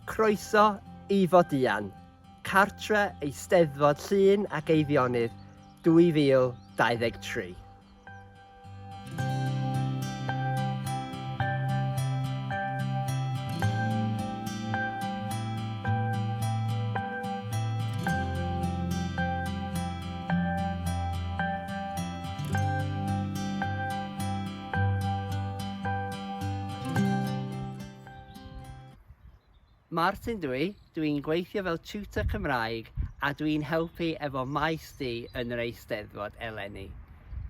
Croeso i Fodian, cartre Eisteddfod Llŷn ac Eifionydd 2023. Martin dw i, dw i'n gweithio fel tiwtor Cymraeg a dw i'n helpu efo Maes D yn yr Eisteddfod eleni.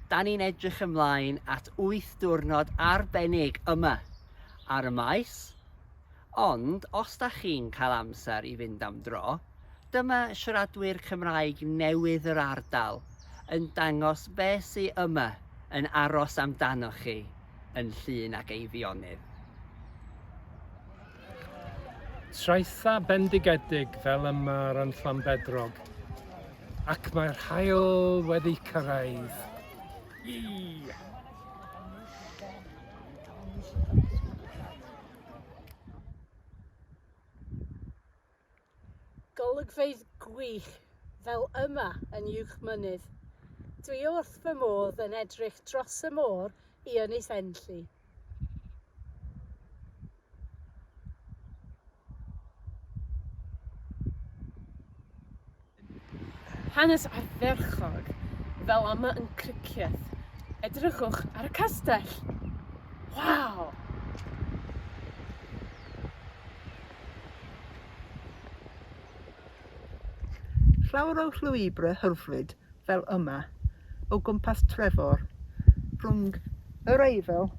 Da ni'n edrych ymlaen at wyth diwrnod arbennig yma ar y maes, ond os da chi'n cael amser i fynd am dro, dyma siaradwyr Cymraeg newydd yr ardal yn dangos be sy yma yn aros amdanoch chi yn Llŷn ac Eifionydd. Traethau bendigedig fel yma yn Llanbedrog, ac mae'r haul wedi cyrraedd. Yee! Golygfeydd gwych, fel yma yn Uwchmynydd. Dwi wrth fy modd yn edrych dros y môr i Ynys Enlli. Hanes ardderchog, fel yma yn Cricieth. Edrychwch ar y castell! Waw! Llawer o llwybrau hyfryd fel yma o gwmpas Trefor, rhwng yr Eifl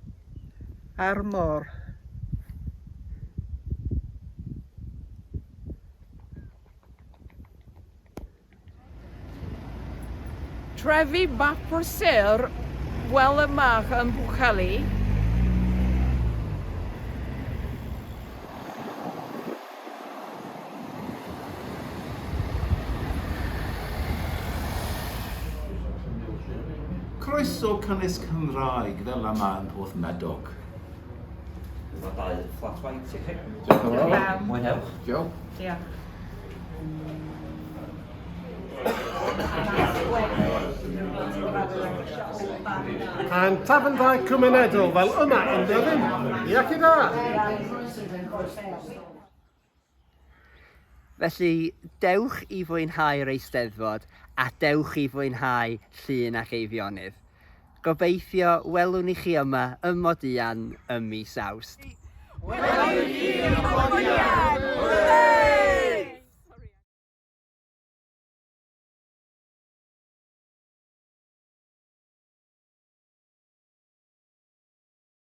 a'r môr. Trefi bach prysur fel y mach yn Pwllheli. Croeso cynnes Cymraeg fel yma yn Porthmadog. Dyma dau flat white i chi. Diolch yn fawr. Mwynhewch. Diolch. Diolch. A'n tafarndai cymunedol fel yma yn Nyrddin. Iechyd da! Felly, dewch i fwynhau'r Eisteddfod a dewch i fwynhau Llŷn ac Eifionydd. Gobeithio welwn i chi yma ym Modian ym mis Awst. Welwn i chi ym Modian!